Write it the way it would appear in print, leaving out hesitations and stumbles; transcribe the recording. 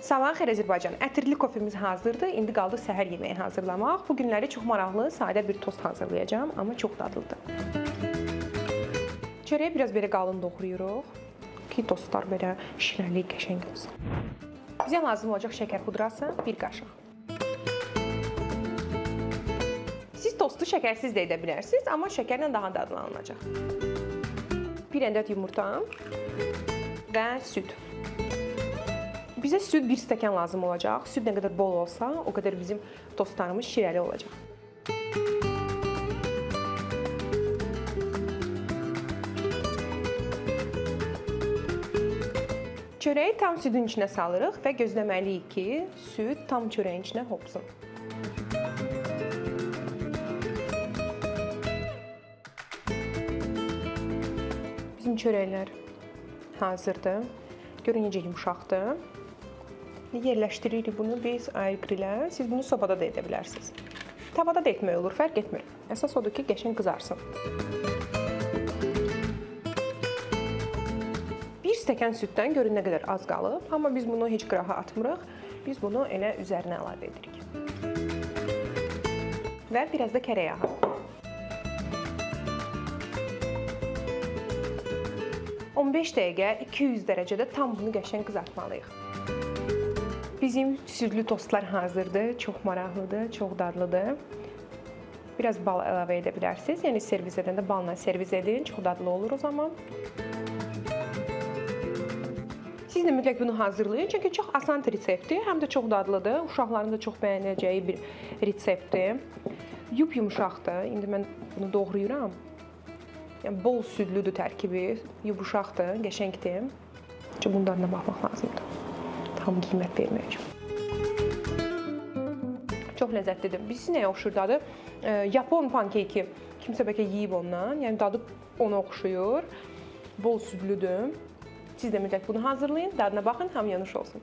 Sabahın xeyir Azərbaycan. Ətirli kofemiz hazırdır. İndi qaldı səhər yeməyi hazırlamaq. Bu günləri çox maraqlı, sadə bir tost hazırlayacağam, amma çox dadlıdır. Çörəyi biraz belə qalın doğrayırıq ki, tostlar belə şirəli, qəşəng olsun. Bizə lazım olacaq şəkər pudrası 1 qaşıq. Siz tostu şəkərsiz də edə bilərsiniz, amma şəkərlə daha dadlı alınacaq. 1 ədəd yumurta və süd. Bizə süd 1 stəkan lazım olacaq. Süd nə qədər bol olsa, o qədər bizim tostlarımız şirəli olacaq. Çörəyi tam südün içinə salırıq və gözləməliyik ki, süd tam çörəyin içinə hopsun. Bizim çörəklər hazırdır. Görün necə yumşaqdır. Yerləşdiririk bunu biz air grillə. Siz bunu sobada da edə bilərsiniz. Tavada da etmək olur, fərq etmir. Əsas odur ki, qəşəng qızarsın. 1 stəkan süddən görün nə qədər az qalıb, amma biz bunu heç qırağa atmırıq. Biz bunu elə üzərinə əlavə edirik. Və biraz da kərə yağı. 15 dəqiqə 200 dərəcədə tam bunu qəşəng qızartmalıyıq. Bizim südlü tostlar hazırdır. Çox maraqlıdır, çox dadlıdır. Biraz bal əlavə edə bilərsiniz. Yəni servis edəndə balla servis edin. Çox dadlı olur o zaman. Siz də mütləq bunu hazırlayın. Çünki çox asan reseptdir, həm də çox dadlıdır. Uşaqların da çox bəyənəcəyi bir reseptdir. Yup-yumşaqdır. İndi mən bunu doğrayıram. Yəni bol südlüdür tərkibi, yumşaqdır, qəşəngdir. Çünki bunun dadına baxmaq lazımdır. Tam qiymət vermək üçün. Çox ləzzətlidir. Biz nəyə oxşuyur dadı? Yapon pankeyki. Kimsə bəlkə yeyib ondan. Yəni dadı ona oxşuyur. Bol südlüdür. Siz də mütləq bunu hazırlayın, dadına baxın, hamıya nuş olsun.